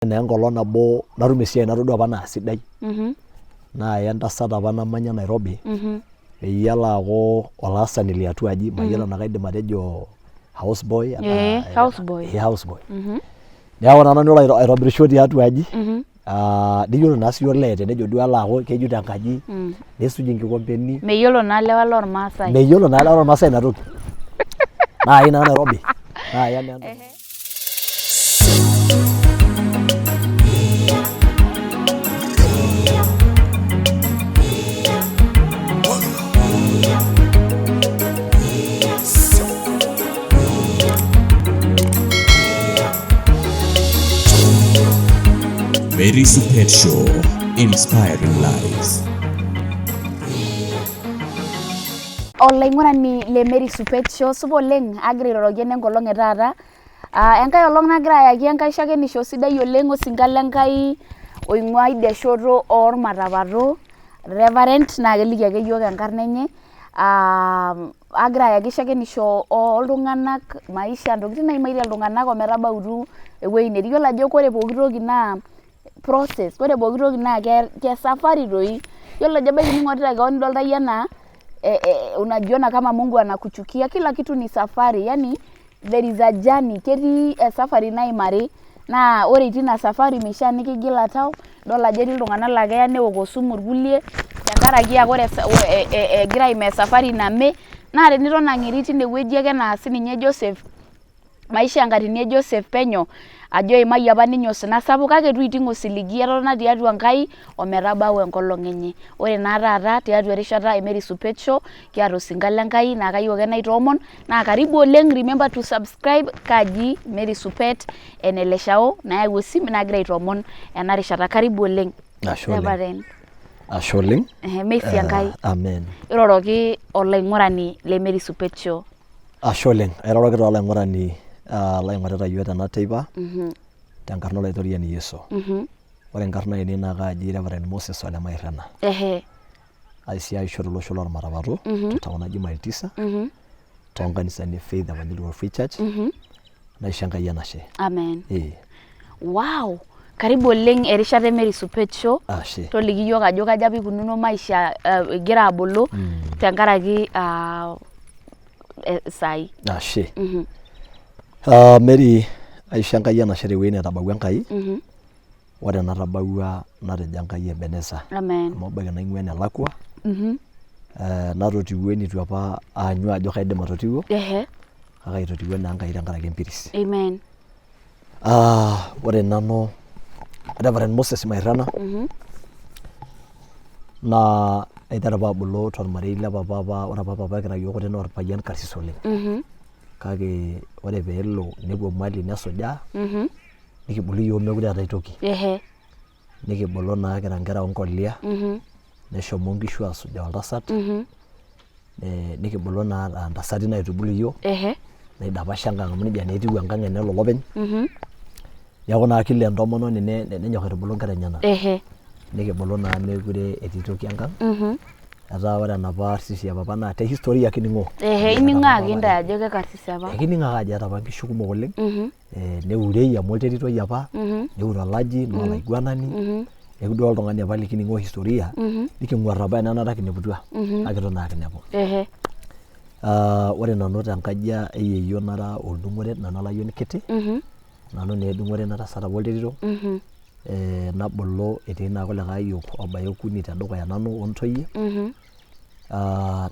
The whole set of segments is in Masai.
Naa enkolong nabo natum esiai natodua apa naa sidai naa entasat apa namanya Nairobi peyie elo aaku olaasani liatua aji mayiolo enaa kaidim atejo house boy Ee, house boy. Ee, house boy. Neeku naa nanu olo aitobirisho tiatua aji niyiolo naa siyie olee tenejo duo alo aaku kejut enkaji nisuj inkikombeni Meyiolo naa lewa lormaasai. meyiolo naa lewa lormaasai ina toki. Naai naa Nairobi naaya naa Mary Supet Show, inspiring lives. Olaing'urani le Mary Supet Show, supa oleng agira airoroki ene enkolong e taata Enkae olong nagira ayaki Enkai shakenisho sidai oleng osinka le Nkai oing'ua idia shoto oormatapato Reverend naa keliki ake yiok enkarna enye. Agira ayaki shakenisho ooltung'anak maisha ntokitin naimaitie iltung'anak ometabautu ewueji netii. Yiolo ajo ore pooki toki naa process ore pooki toki naa ke safari doi. Yiolo ajo ebaiki ning'orita kewon nidolta iyie enaa unajiona kama Mungu anakuchukia kila kitu ni safari yani there is a journey ketii esafari naimari naa ore itii ina safari meishaa nikigila tau idol ajo etii iltung'anak laa keya neok osumu irkulie tenkaraki aa ore egira aimaa esafari name naa teniton ang'iri tinewueji ake enaa sininye Joseph maisha enkatini e Joseph penyo ajo eimayie apa ninye osina sapuk kake eitu eiting osiligi etotona tiatua Enkai ometabau enkolong enye. Ore naa taata tiatua erishata e Mary Supet Show kiata osinka le Nkai naa kayieu ake naitoomon naa karibu oleng remember to subscribe kaji Mary Supet ene Leshao nayau osim nagira aitoomon ena rishata karibu oleng. Ashe oleng. Reverend. Ashe oleng. Ehe, meisi Enkai. Amen. Iroroki olaing'urani le Mary Supet Show. Ashe oleng. Airoroki taa olaing'urani laing'orita iyiook tena teipa tenkarna olaitoriani Yesu. Ore inkarn ainei naa kaaji Reverend Moses Ole Mairena. Ehe. Aisiaisho tolosho lormatapato te town naji Mile Tisa toonkanisani e Faith Evangelical Free Church naisho Enkai enashe. Amen. Ee. Wow! Karibu oleng erishata e Mary Supet Show. Ashe. Toliki iyiook ajo kaja apa ikununo maisha igira abulu tenkaraki saai. Ashe. Mary aisho Enkai enashe tewueji netabawua Enkai. Ore enatabawua natejo Enkai Ebeneza. Amen. Amu ebaiki naing'ua enelakua natotiwuo enitu apa aanyu ajo kaidim atotiwuo kake aitotiwuo naa Enkai tenkaraki empiris. Amen. Ore nanu Reverend Moses Mairana naa aiteru apa abulu tormarei le papa apa ore apa papa kira iyiook kutitik naa orpayian karsis oleng. Kake ore peelo nepuo mali nesujaa nikibulu iyiook mekure eetae toki. Nikibulu naa kira nkera onkolia neshomo nkishu asujaa oltasat nikibulu naa aa ntasati naitubulu iyiook neidapasha enkang amu nejia naa etiu enkang tenelo olopeny. Neeku naa kila entomononi nenyok aitubulu nkera enyenak. Nikibulu naa mekure etii toki enkang etaa ore enapa arsisi epapa naa te history kining'oo. Ining'oo ake intae ajo kekarsisi apa. Ekining'o ake ajo eeta apa nkishu kumok oleng. Neurei amu olteritoi apa, neure olaji naa olaiguanani, neeku duo oltung'ani apa likining'oo historia niking'uar apa enanata kineputua kake itu naa kinepu. Ore nanu tenkaji e yieyio nara oldung'oret nanu olayioni kiti, nanu naa edung'ore ina tasat apa olterito, nabulu etii naa kulikae ayiok oobaya okuni tedukuya nanu ontoyie.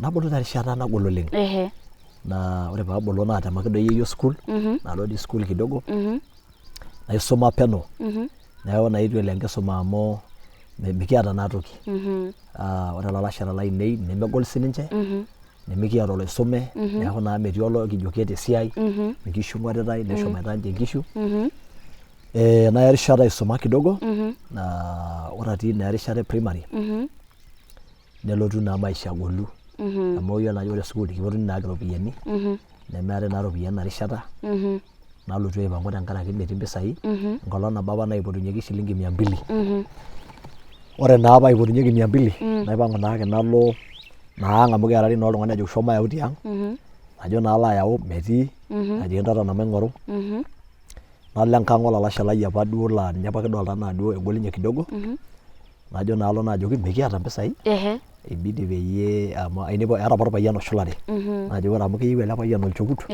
Nabulu terishata nagol oleng. Naa ore paabulu naatemaki doi yeyio sukuul, nalo dii sukuul kidogo, naisuma peno, neeku naa eitu elo enkisuma amu mikiata naa toki. Ore ilalashera lainei nemegol sininche, nemikiata oloisume, neeku naa metii olikijo keeta esiai, nkishu ing'oritae neshomoita ninche nkishu. Naya erishata aisuma kidogo, naa ore atii naa erishata e primary nelotu naa maisha agolu amu iyiolo ajo ore sukuul kipotuni naake iropiyiani nemeetae naa iropiyiani ina rishata nalotu aipang'u tenkaraki metii impisai enkolong nabo apa naipotunyieki shilingi mia mbili ore naa paipotunyieki mia mbili naipang'u naake nalo naa ang amu kearari naa oltung'ani ajoki shomo yau tiang najo naa alo ayau metii najoki ntotona maing'oru. Nalo enkang olalashe lai apa duo laa ninye apa kidolta anaa duo egol ninye kidogo najo naa alo naajoki mikiata mpisai ibidi peyie amu ainepu eeta apa orpayian oshulare najoki ore amu keyieu ele payian olchekut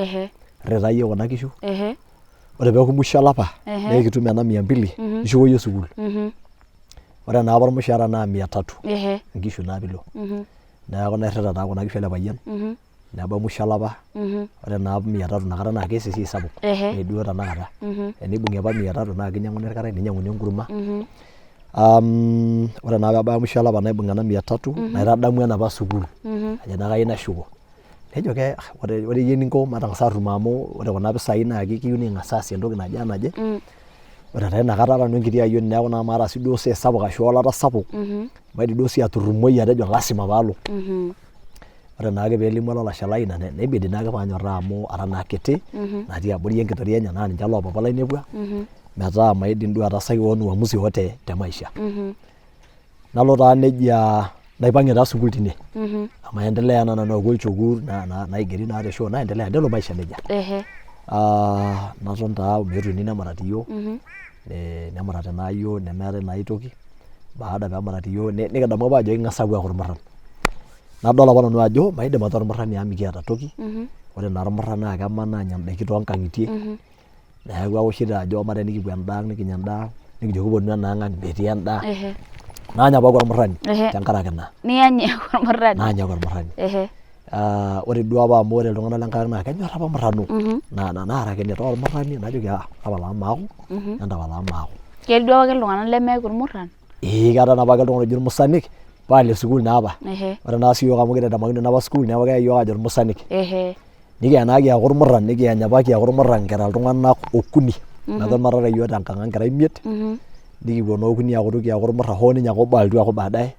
rrita iyie kuna kishu ore peeku musho olapa naa ekitum ena mia mbili nishuko iyie sukuul. Ore naa apa ormushaara naa mia tatu inkishu naa piilo. Neeku nairrita taa kuna kishu ele payian nebau musho olapa ore naa mia tatu inakata naa kees esiai sapuk mee duo tenakata. Tenibung'i apa mia tatu naa kinyang'uni irkarash ninyang'uni enkurma. Ore naa peebaya musho olapa naibung ena mia tatu naitadamu enapa sukuul ajo naa kayieu nashuko. Nejo ke ore iyie eninko matang'as atumo amu ore kuna pisai naa kiyieu niking'as aasie entoki naje wenaje. Ore taa inakata ara nanu enkiti ayioni neeku naa maata sii duo say sapuk ashu ewalata sapuk maidim duo sii aturrumoi atejo lasima paalo. Ore naake peelimu olalashe lai ina neibidi naake paanyorraa amu ara naa kiti natii abori enkitoria enye naa ninche loopapa lainepua metaa maidim duo ataasaki koon uamuzi yoyote te maisha. Nalo taa nejia naipang'ie taa sukuul tine amu aendelea naa nanu aaku olchekut naigeri naa te shoo naendelea nelo maisha nejia. Naton taa omeetuni nemurati iyiook nemurati naa iyiook nemeetae naa aitoki baada pee emurati iyiook nikidamu apa aajo eking'as aapuo aaku irmurran. Nadol apa nanu ajo maidim ataa ormurrani amu mikiata toki ore naa irmurran naa kemanaa aanya indaiki toonkang'itie neeku awoshito ajo amaa tenikipuo endaa ang nikinya endaa ang nikijo kiponu ena ang ang metii endaa naany apa aaku ormurrani tenkaraki ina. Niany aaku ormurrani. Naany aaku ormurrani. Ore duo apa amu ore iltung'anak lenkang ang naa kenyorr apa murrano naarakini taa ormurrani najoki tapala amu maaku entapala amu maaku. Ketii duo apake iltung'anak lemeeku irmurran? Ee keetae naapake iltung'anak ooji irmusanik paa ile sukuul naa apa. Ore naa sii iyiok amu kitadamakinote apa sukuul neeku keya iyiok aajo irmusanik. Nikiya naa kiaku irmurran nikiyany apa kiaku irmurran kira iltung'anak okuni. Neeku irmurran iyiook tenkang ang kira imiet nikipuo naa okuni aaku kiaku irmurran hoo ninye ake obo alotu aaku baadaye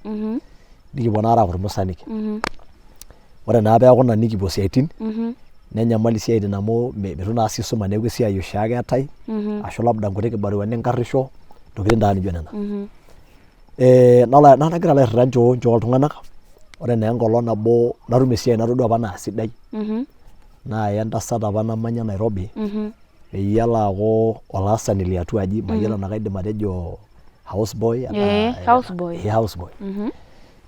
nikipuo naa aaku irmusanik. Ore naa peeku ina nikipuo isiaitin nenyamalu isiaitin amu mitu naa sii isuma neeku esiai oshiake eetae ashu labda nkuti kibaruani inkarrisho ntokitin taa nijo nena. Nalo nagira alo airrita nchoo nchoo oltung'anak ore naa enkolong nabo natum esiai natodua apa naa sidai naaya entasat apa namanya Nairobi peyie elo aaku olaasani liatua aji mayiolo enaa kaidim atejo house boy House boy. House boy.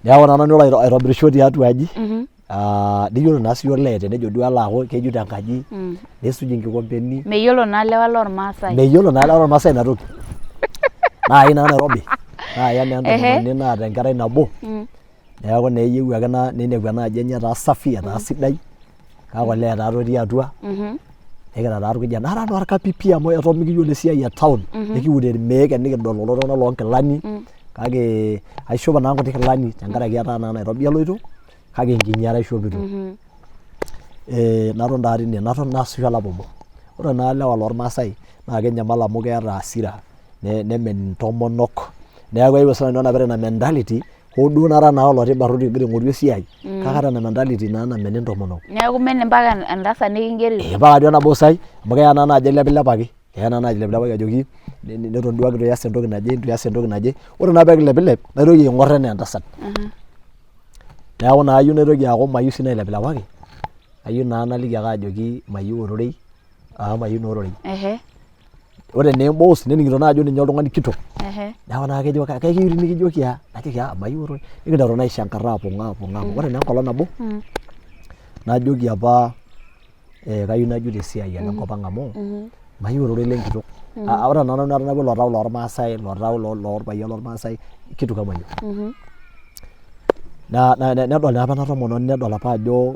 Neeku naa nanu olo aitobirisho tiatua aji niyiolo naa siyie olee tenejo duo alo aaku keju tenkaji nisuj inkikombeni. Meyiolo naa lewa lormaasai. Meyiolo naa lewa lormaasai ina toki. Naai naa Nairobi naaya naa entomononi naata enkerai nabo neeku naa eyieu ake ninepu ena aji enye etaa safi etaa sidai kake olee taa otii atua nikira taa irkijanani nara naa orkapipi amu eton mikiyiolo esiai e town nikiure irmeek enikidol kulo tung'anak loonkilani kake aishopo naa nkuti kilani tenkaraki etaa naa Nairobi aloito kake enkinyara aishopito. Naton taa tine naton naasisho olapa obo. Ore naa ilewa lormaasai naa kenyamal amu keeta hasira nemen intomonok neeku aewuo sinanu anapita ina mentality hoo duo nara naa oloti barnoti ogira aing'oru esiai kake aata ina mentality naa nameni intomonok. Neeku imen mpaka entasat nikingerito. Ee mpaka duo ena boss ai amu keya naa naaji ailepilepaki keya naa naaji ailepilepaki ajoki neton duo ake itu ias entoki naje itu ias entoki naje ore naa peekilepilep naitoki aing'or enaa entasat. Neeku naa ayieu naitoki aaku mayieu sii nailepilepaki ayieu naa naliki ake ajoki mayieu ororei amu mayieu naa ororei. Ore naa emboss nening'ito naa ajo ninye oltung'ani kitok neeku naa kejo keyieu nikijoki aa najoki aa mayieu ororei nikinteru naa aishankarra apong'oo apong'oo apong'oo ore naa enkolong nabo najoki apa kayieu najut esiai alo enkop ang amu mayieu ororei lenkitok. Ore naa nanu atanapua ilo tau lormaasai ilo tau lorpayian lormaasai kitu kama hiyo. Nedol naa apa ena tomononi nedol apa ajo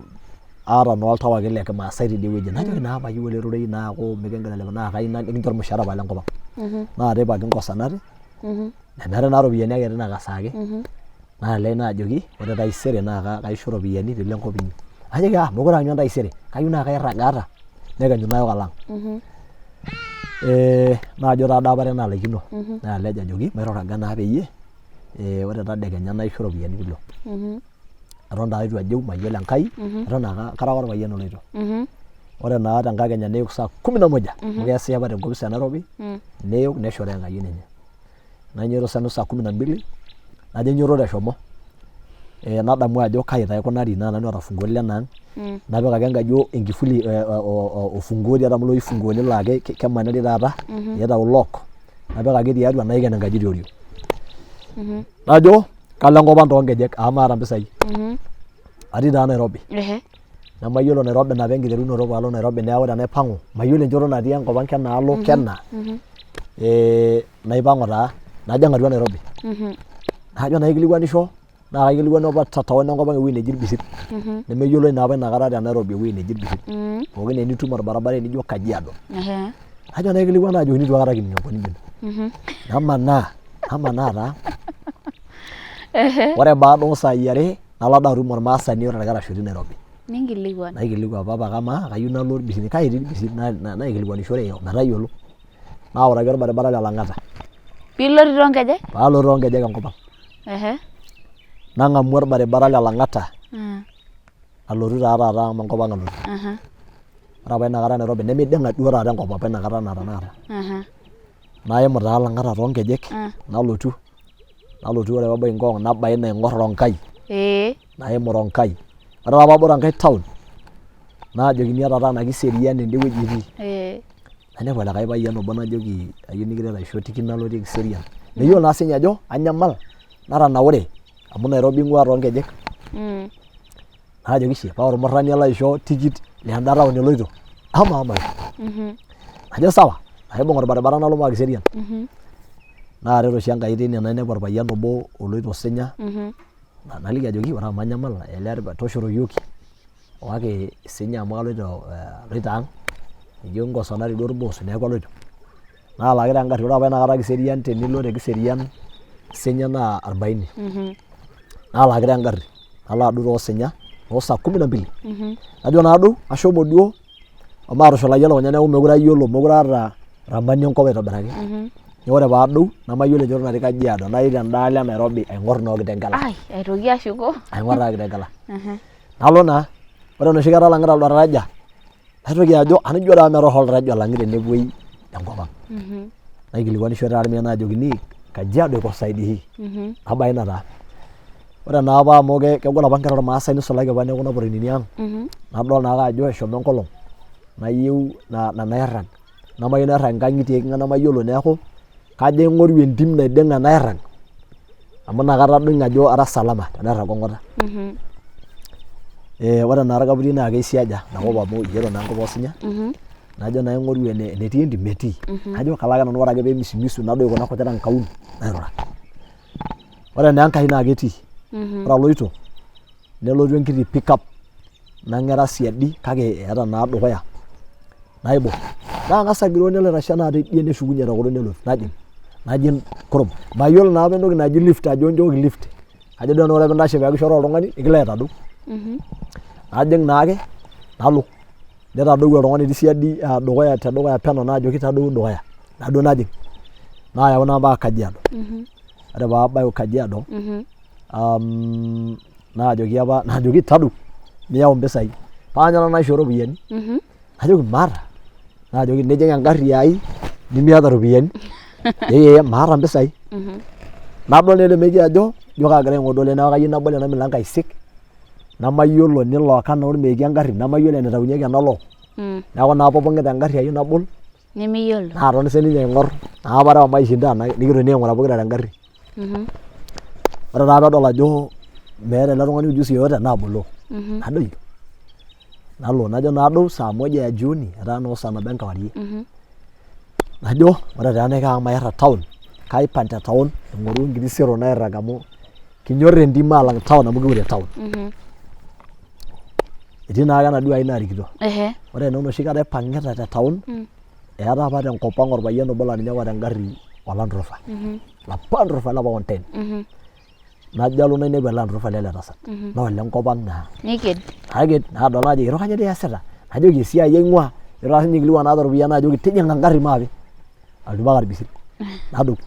aata naa oltau ake le kimaasai tidie wueji najoki naa mayieu ele rorei naaku mikigira ailepu naa kayieu nikincho ormushaara apa lenkop ang. Naa teipa kinkosanate nemeetae naa iropiyiani ake tina kasa ake naalej naajoki ore taisere naa kaisho iropiyiani piilo enkop inyi. Najoki ah mekure aanyu entaisere kayieu naa kairrag ata nekenyu nayok alo ang. Naajo taa ade apare naalaikino naalej ajoki mairuraga naa peyie ore tadekenya naisho iropiyiani piilo. Eton taa eitu ajeu mayiolo Enkai eton aa kara ake orpayian oloito. Ore naa tenkakenya neyok saa kumi na moja amu keesi apa tenkopis e Nairobi neyok neshoroo enkayioni enye. Nainyototo sinanu saa kumi na mbili najo ainyiototo eshomo. Nadamu ajo kai taa aikunari naa nanu oota funguoni lena ang napik ake enkaji enkifuli ofunguo tiatua amu iloshi funguoni laa kemanari taata nitau lock napik ake tiatua naiken enkaji tioriong. Najo kalo enkop ang toonkejek amu maata mpisai. Atii taa Nairobi. Nemayiolo Nairobi napa enkiterunoto paalo Nairobi neeku tenaipang'u mayiolo enchoto natii enkop ang kenaalo kena naipang'u taa najing atua Nairobi. Najo naikilikuanisho naa kaikilikuanu apa te town enkop ang ewueji neji Irbisil nemeyioloi naa apa inakata te Nairobi ewueji neji Irbisil pookin enitum orbaribara enijo Kajiado. Najo naikilikuan naajokini itu aikata kining enkop nijo ina. Namanaa, namanaa taa. Ore baada oo saai are nalo ade atum ormaasani oota ilkarash otii Nairobi. Ninkilikuan. Naikilikuan papa kamaa kayieu nalo Irbisil kai etii Irbisil naikilikuanishore metayiolo. Nautaki orbaribara le Lang'ata. Pilotu toonkejek? Paalotu toonkejek enkop ang. Ehe. Nang'amu orbaribara le Lang'ata Mm. alotu taa taata amu enkop ang alotu. Aha. Ore apa inakata Nairobi nemiding'a duo taata enkop apa inakata anaa tenakata. Aha. Naimu taa Lang'ata toonkejek Mm. nalotu, nalotu ore paabaya Ngong nabaya ine aing'or Ronkai. Ee. Naimu Ronkai. Ore taa paabau Ronkai town naajokini etataanaki Kiserian ende wueji etii. Ee. Nainepu likae payian obo najoki ayieu nikiret aisho tikit nalotie Kiserian. Meyiolo naa sinye ajo anyamal natanaure amu Nairobi aing'ua toonkejek. Najoki shie paa ormurrani alo aisho tikit lenda town eloito. Amaa maishu. Najo sawa naibung orbaribara nalo mpaka Kiserian. Naaret oshi Enkai teine nainepu orpayian obo oloito osinya naliki ajoki ore amu anyamal ele toshora iyioki. Kake isinya amu kaloito aloito ang ijo inkosanari duo orboos neeku aloito. Naalaki taa engarri ore apa inakata Kiserian tenilo te Kiserian Isinya naa arbaini. Naalaki taa engarri nalo adou toosinya noo saa kumi na mbili. Najo naa adou ashomo duo omaatushulai elukunya neeku meekure ayiolo meekure aata ramani enkop aitobiraki. Neeku ore paadou nemayiolo enchoto natii Kajiado natii tendaalo e Nairobi aing'orr noo Kitengela. Ai aitoki ashuko. Aing'orr taa Kitengela. Nalo naa ore enoshi kata alang'ita ilo daraja naitoki ajo anijo doi amu meeta oltaraja olangi tenepuoi enkop ang. Naikilikuanisho taa irmaasai naajokini Kajiado iko side hii nabaya ina taa. Ore naa apa amu kegol apa nkera ormaasai nisulaki apa nekuna porinini ang nadol naake ajo eshomo enkolong nayieu nairrag nemayieu nairrag inkang'itie eiking'a nemayiolo neeku kajo aing'oru entim naiding'a nairrag amu inakata adung ajo ara salama tenairrag ong'ata. Ore naa orkaputi naa keisiaja inakop amu iyiolo naa enkop osinya najo naa aing'oru enetii entim metii najo kalo ake nanu ore ake peemisimisu nadou kuna kujit enkaun nairura. Ore naa Enkai naa ketii ore aloito nelotu enkiti pickup nang'era siadi kake eeta naa dukuya naibung nang'as agiroo nelo aitashe naa teidie neshukunye tekurum nelotu najing najing kurum mayiolo naa apa entoki naji lift ajo nchooki lift kajo duo ore pintashe pee kishoroo oltung'ani nikilo aitadou najing naake nalo nitadou oltung'ani otii siadi dukuya tedukuya peno najoki tadou dukuya naduo najing nayau naa mpaka Kajiado ore paabayu Kajiado naajoki apa najoki tadou niyau mpisai paa nyoo nanu naishoo iropiyiani najoki maata naajoki nijing engarri ai nimiata iropiyiani ee maata mpisai nadol naa ele mekie ajo ijo kaagira aing'odole neeku kayieu nabol ena milango aisik nemayiolo nilooka naa ormekie engarri nemayiolo enitaunyieki ena lock neeku naa apupung'ita engarri ayieu nabol Nemiyiolo. Naaton sininye aing'or naa apa maishinda nikitoni aing'ura pokira tengarri. Ore taa peedol ajo meeta ele tung'ani ujuzi yoyote naaboloo nadoyio nalo najo naa adou saa moja ya jioni etaa noo saa nabo enkewarie. Najo ore taa enaiko amu mairrag town kaipang te town aing'oru enkiti sero nairrag amu kinyorr entim aalang town amu kiure town. Etii naake enaduo ai naarikito. Ore naa enoshi kata aipang'ita te town eetae apa tenkop ang orpayian obo laa ninye apa oota engarri o Land Rover. Lapa Land Rover lapa 110. Najo alo nainepu ele Land Rover lele tasat naa olenkop ang naa. Niked. Naked nadol najoki ero kanyoo dii iyasita? Najoki esiai aing'ua ore taa sinye aikilikuan naata iropiyiani naajoki tijing'a engarri maape alotu mpaka Irbisil nadou.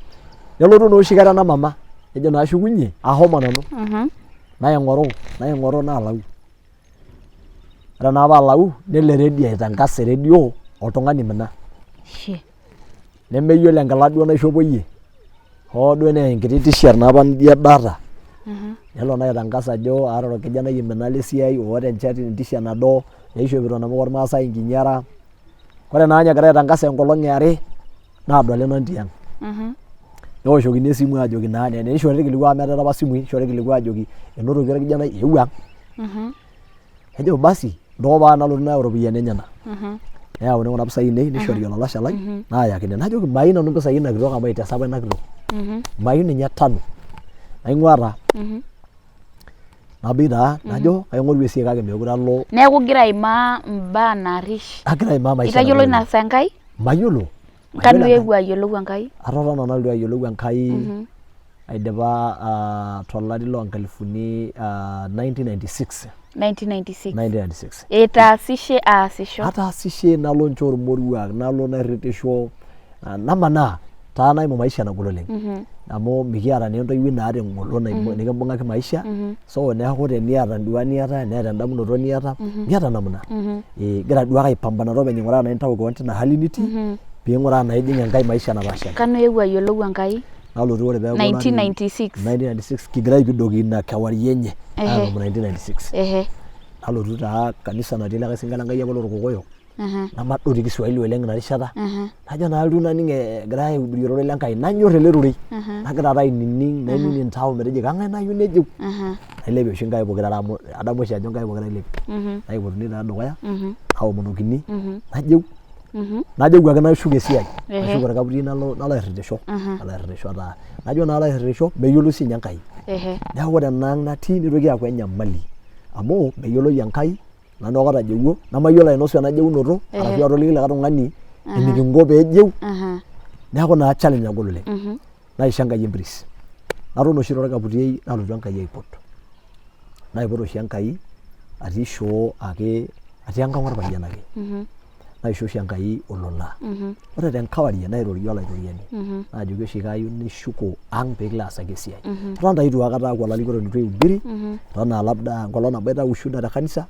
Nelotu naa oshi kata ena mama nejo nashukunyie ahomo nanu naing'oru naing'oru nalau. Ore naa paalau nelo eredio aitangasa eredio oltung'ani oimina. Nemeyiolo enkila duo naishopoyie hoo duo naa enkiti tishat napa nijo ebaata. Nelo naa aitangasa ajo aata orkijanai oimina le siai oota enchati entisha nado neishopito namuka ormaasai nkinyara. Ore naa ninye egira aitangasa enkolong e are naadoli nanu tiang. Neoshokini esimu aajoki naa neishori irkiliku amu meetae apa isimui neishori irkiliku aajoki enotoki orkijanai eewuo ang. Nejo basi ntoo paa nalotu nayau iropiyiani enyenak. Neyauni kuna pisai ainei nishori olalashe lai naayakini. Najoki mayieu nanu impisai ina kitok amu aitesa apa ina kitok. Mayieu ninye tano. Naing'ua taa. Nabik taa najo kaing'oru esiai kake meekure alo. Neeku igira aimaa imbaa naarrish. Agira aimaa maisha. Itayiolo ina saa Enkai? Mayiolo. Kanu iewuo ayiolou Enkai? Atotona nalotu ayiolou Enkai aidipa tolari loo nkalifuni 1996. 1996. 1996. Itaasishe aasisho? Ataasishe nalo nchoo irmoruak, nalo nairritisho, namanaa taa naimu maisha nagol oleng. Amu mikiata naa entoiwuoi naata engolon nikimbung'aki maisha. So neeku teniata induat niata, neeta endamunoto niata, miata namna. Igira duake aipambanare openy aing'uraa enaa intau keon tina hali nitii, piing'uraa enaa ijing enkae maisha napaashari. Kanu iewuo ayiolou Enkai? Nalotu ore peeku olari 1996. 1996 kigira aipidoki ina kewarie enye aang'amu 1996. Nalotu taa kanisa natii likae sinka lenkai apa lorkokoyo namadou te Kiswahili oleng ina rishata najo naa alotu naning egirae aihubiri ororei le Nkai nanyor ele rorei nagira taa ainining nainining tau metejo kang'ae nayieu nejeu nailepie oshi nkaik pokira are amu adamu oshi ajo nkaik pokira ailepie naipotuni taa dukuya naomonokini najeu najoki ake nashuko esiai nashuko orkaputi nalo nalo airritisho nalo airritisho taa najo naa alo airritisho meyioloi siinye Enkai neeku ore ena ang natii nitoki aaku enyamali amu meyioloi Enkai nanu ake otajeuo nemayiolo ainosu ena jeunoto arashu atoliki likae tung'ani enikinko peejeu neeku naa challenge nagol oleng naisho Enkai empiris naton oshi torkaputiei nalotu Enkai aipot naipot oshi Enkai atii shoo ake atii enkang orpayian ake naisho oshi Enkai olola ore tenkawarie nairorie olaitoriani naajoki oshi kayieu nishuko ang pee kilo aasaki esiai eton taa itu aikata aaku olalikioroni itu aihubiri eton aa labda enkolong nabo aitau ushuda te kanisa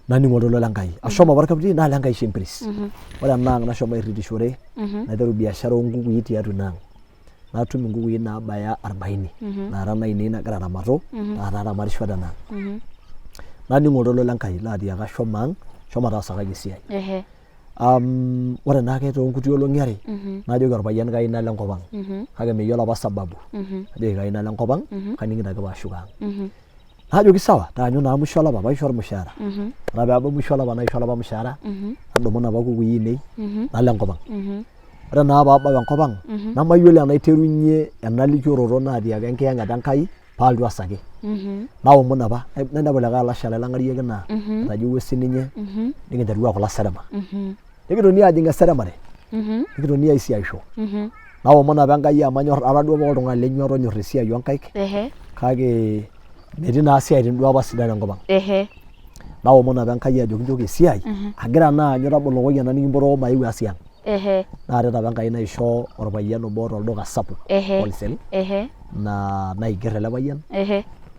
naning oltoilo le Nkai ashomo apa orkaputi naa lenkai isho empiris ore ena ang nashomo airritishore naiteru biashara oonkukui tiatua ina ang natum inkukui naabaya arbaini naara inainei nagira aramatu taata aramatisho tena ang naning oltoilo le Nkai laatiaka shomo ang shomo taasakaki esiai Ore naake toonkuti olong'i are najoki orpayian kayieu nalo enkop ang kake meyiolo apa sababu najoki kayieu nalo enkop ang kaning'ito ake paashuko ang. Najoki sawa taanyu naa musho olapa paisho ormushaara. Ore peebau musho olapa naisho olapa mushaara nadumu inapa kukui ainei nalo enkop ang. Ore naa paabau enkop ang nemayiolo enaiterunye ena likioroto naatiaka enkiyang'et Enkai paalotu asaki. Naomon apa nainepu likae alashe lai lang'arieki ina etajeuwuo sininye nikinteru aaku ilaserema. Nikitoni aajing eseremare nikitoni aisiaisho. Naomon apa Enkai amu anyor ara duo apa oltung'ani lenyuata onyor esiai oonkaik kake metii naa isiaitin duo apa sidan enkop ang. Naomon apa Enkai ajoki nchooki esiai agira naa aanyu tabolokoki ena nikimpotoko maeu aas tiang. Naaret apa Enkai naisho orpayian obo oota olduka sapuk wholesale naa naigerr ele payian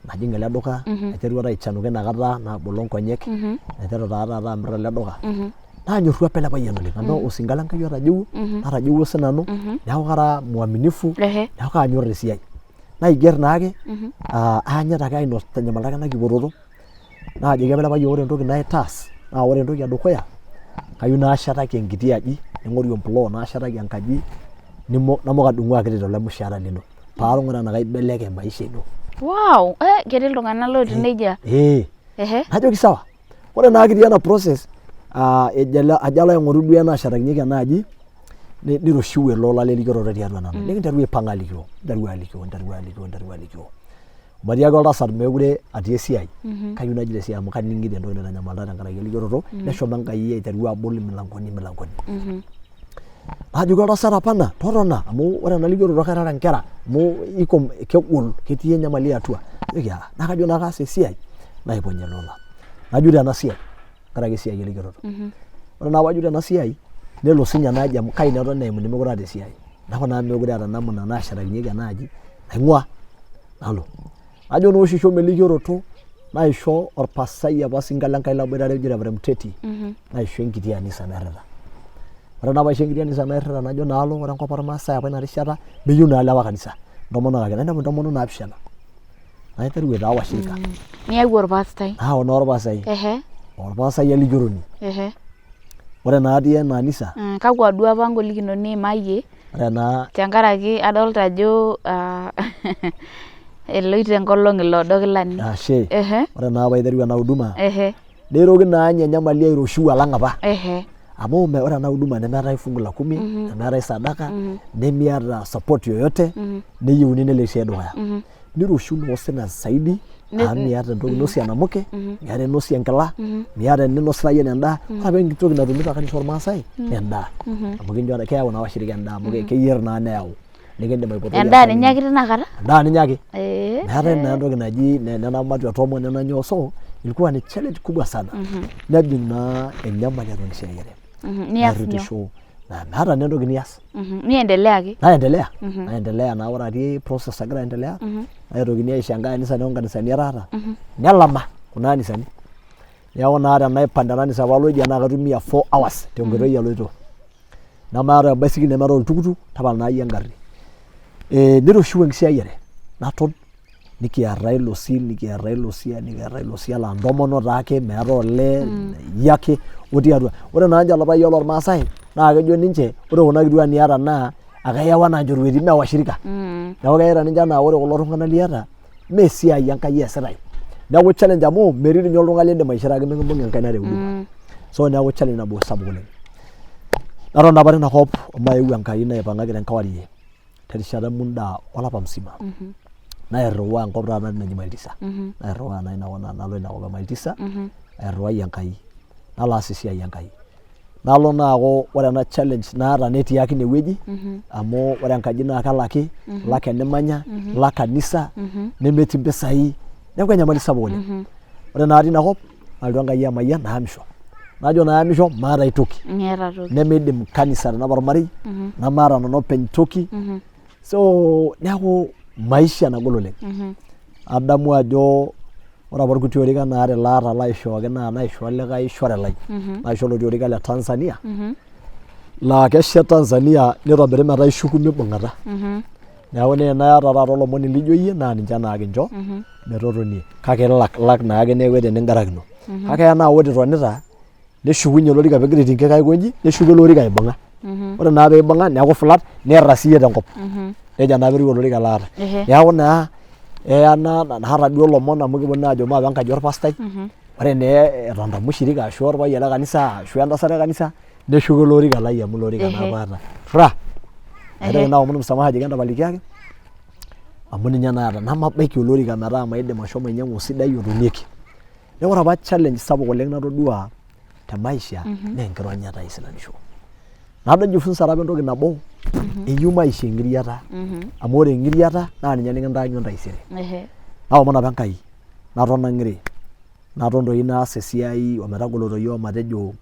najing ele duka naiterua taa aichanuka inakata nabolo nkonyek naiteru taa taata amirr ele duka naanyorru apa ele payian oleng amu osinka lenkai otajeuwuo natajeuwuo sinanu neeku kara mwaminifu neeku kaanyorr esiai naigerr naake aanyita ake aitanyamalita ake ena kipototo Naajoki apa ele payian ore entoki naitaas naa ore entoki edukuya kayieu naashetaki enkiti aji naing'oru emplot nashetaki enkaji namook adung'u akiti tele mushaara lino paa aing'uraa tenaa kaibelekeny maisha ino. Wow! Ketii iltung'anak lootiu nejia. Ee. Najoki sawa. Ore naa kitii ena process ajo alo aing'oru duo enaashetakinyieki ena aji niroshiu ele ola lelikioroto tiatua nanu. Nikinteru aipanga alikio, ninteru alikio, ninteru alikio, ninteru alikio. Matiaki oltasat meekure atii esiai kayieu najing esiai amu kaning'ito entoki naitanyamalita tenkaraki elikioroto neshomo Enkai aiteru abol imilankoni imilankoni. Najoki oltasat hapana totona amu ore ena likioroto kairara inkera amu iko kegol ketii enyamali atua. Najoki aa naa kajo naa kaas esiai naiponya ele ola. Najo ore ena siai tenkaraki esiai elikioroto. Ore naa paajo ore ena siai nelo siinye ena aji amu kai naa eton eimu nemekure aata esiai. Neeku naa mekure aata namna naashetakinyieki ena aji naing'ua nalo. Najo naa oshi shomo elikioroto naisho orpastai apa osinka lenkai laboitare oji Reverend Muteti naisho enkiti anisa nairrita. Ore naa paisho enkiti anisa nairrita najo naa alo ore enkop ormaasai apa ina rishata meyieu naa ilewa kanisa, intomonok ake. Nainepu intomonok naapishana. Naiteru aitaa washirika. Niyau orpastai. Nayau naa orpastai. Ehe. Orpastai elikioroni. Ehe. Ore naa atii ena anisa. Kakwa duo apa ngolikinot niimayie? Ore naa. Tenkaraki adolta ajo eloito enkolong ilo odo kilani. Ashe. Ehe. Ore naa paiteru ena huduma. Ehe. Neitoki naa ninye enyamali airoshiu alang apa. Ehe. Amu ore ena huduma nemeetae fungu la kumi, nemeetae sadaka, nemiata support yoyote, neyieuni nelo esiai dukuya. Niroshiu naa osina zaidi amu miata entoki ninosie enamuke, miata eninosie enkila, miata eninosita iyie endaa. Ore apa entoki natumito kanisa ormaasai naa endaa. Amu kincho keyau naa washirika endaa amu keyier naa neyau. Nikindim aipotoi Endaa ninye ake tinakata? Endaa ninye ake. Ee. Meetae naa entoki naji nena matua tomon nena nyoo so ilikuwa ni challenge kubwa sana. Nejing naa enyamali atua enkisiayiare. Nias nyoo? Narritisho. Naa meeta naa entoki nias. Niendelea ake? Naendelea. Naendelea naa ore atii process agira aendelea naitokini aisho enkae anisa neeku nkanisani ara aata nelama kuna anisani. Neeku naa tenaipang tena anisa palo idia naa kaitumia 4 hours tenkoitoi aloito. Nemaata embaisikil nemeetae oltukutuk tapala naa iyie engarri. Niroshiu enkisiayiare naton nikiar taa ilo sil nikiar taa ilo sia nikiar taa ilo sia laa intomonok taake meetae olee iyie ake otii atua. Ore naa ninche irpayiani lormaasai naa kejo ninche ore kuna kituak niata naa akeyau anaa nchorueti mee washirika. Neeku keyaita ninche anaa ore kulo tung'anak liata mee esiai Enkai eesitae. Neeku challenge amu metii ninye oltung'ani lindim aishiraki mikimbung'i enkaina te huduma. So neeku challenge nabo sapuk oleng. Naton apa tina kop omaeu Enkai naipang'aki tenkewarie terishata muda olapa mzima. Nairriwaa enkop taata naji mile tisa. Nairriwaa naa inakop nalo inakop e mile tisa airriwai Enkai nalo aas esiai Enkai. Nalo naa aaku ore ena challenge naata netii ake inewueji amu ore enkaji naa kelaki, ilak enimanya, ilak kanisa nemetii impisai neeku enyamali sapuk oleng. Ore naa tina kop nalotu Enkai amayian naamisho. Najo naamisho maata ai toki. Miata toki. Nemeidim kanisa atanapa ormarei nemaata nanu openy toki. So neeku maisha nagol oleng. Adamu ajo ore apa orkuti orikan aare laata laishooki naa naishoo likae shore lai. Naisho oloti orika le Tanzania laa keshet Tanzania nitobiri metaa ishuku mibung'ata. Neeku naa tenaa iyata taata olomoni lijo iyie naa ninche naa kincho metotonie kake ilak ilak naake neeku eeta eningarakino. Kake eya naa ore itonita neshukunye olorika pegira aiting'ie aikonji neshuko ele orika aibung'a. Ore naa peibung'a neeku flat niira siiyie tenkop. Nejia naa apa etiu olorika laata. Neeku naa eya naata duo ilomon amu kiponu aajo maape enkaji orpastai. Ore naa etonita mushirika ashu orpayian le kanisa ashu entasat e kanisa neshuko ele orika lai amu ilo orika naa apa aata. Ra! Naitoki naa aomon msamaha ajoki entapalikiaki amu ninye naata nemabaiki olorika metaa maidim ashomo ainyiang'u osidai otonieki. Neeku ore apa challenge sapuk oleng natodua te maisha naa enkironyata aisinanisho. Najifunza apa entoki nabo eyieu maisha eng'iriata amu ore eng'iriata naa ninye nikintaanyu entaisere. Naomon apa Enkai naton ang'iri naton doi naas esiai ometagolo doi omatejo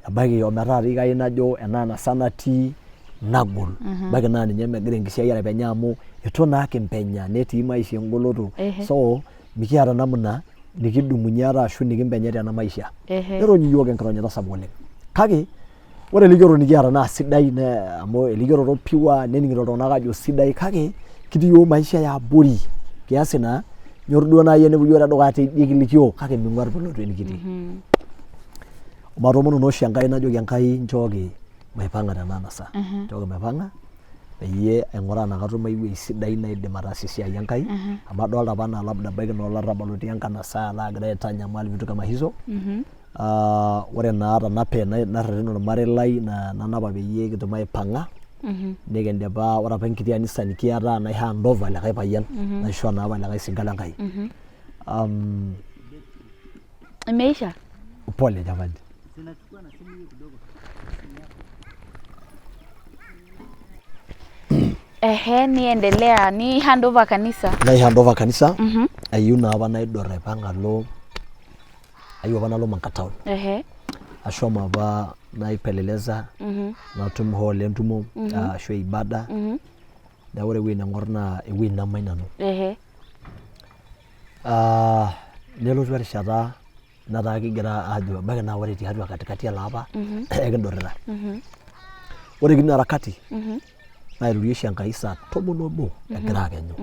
ebaiki ometaa doi kayieu najo ena anasa natii nagol ebaiki naa ninye megira enkisiayiare aipenyaa amu eitu naa kimpenya netii maisha engoloto so mikiata namna nikidumunye ate ashu nikimpenya tena maisha. Nirony iyiook enkironyata sapuk oleng. Kake ore elikioroto nikiata naa sidai amu elikioroto pure nening'ito iltung'anak aajo sidai kake kitii iyiook maisha e abori kiasi naa nyor duo naaji enipuo iyiook tedukuya teidie kilikio kake ming'uar pelotu enikitii. Omatoomono naa oshi Enkai najoki Enkai nchooki maipang'a tena anasa, nchooki maipang'a peyie aing'uraa enaa katum ai wueji sidai naidim ataasie esiai Enkai amu adolta apa anaa labda ebaiki naa olarrabal otii enkanasa laagira aitanyamal vitu kama hizo. Ore naa atanape narreten ormarei lai nanapa peyie kitum aipang'a nikindipa ore apa enkiti anisa nikiata nai hand over likae payian naishoo naa apa likae sinka lenkai. Imeisha? Pole jamani. Ehe, niendelea ni hand over kanisa. Nai hand over kanisa ayieu naa apa naidurr aipang alo ayieu apa nalo Manga town. Ashomo apa naipeleleza natum hall entumo ashu ibada. Neeku ore ewueji naing'orr naa ewueji namany nanu. Nelotu erishata nataa kigira aajo ebaiki naa ore tiatua katikati ele apa ekidurrita. Ore kitii ina harakati nairorie oshi Enkai saa tomon obo egira akenyu.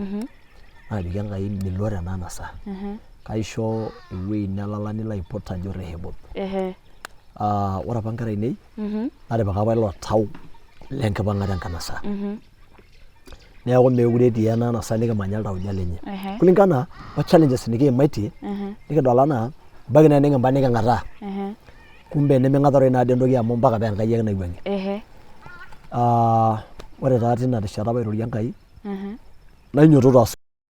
Naajoki Enkai milo tena anasa. Kaisho ewuei nelala nilo aipot ajo Rehoboth. Ah, ore apa nkera ainei natipika apa ilo tau lenkipang'ata enkanasa. Neeku meekure etii ena anasa nikimanya iltauja lenye. Kulingana o challenges nikiimaitie nikidol anaa ebaiki naa enikimpang niking'ataa. Kumbe neming'ataroyu naadi entoki amu mpaka paa Enkai ake naiwuang'ie. Ah, ore taa tina rishata pairorie Enkai nainyototo.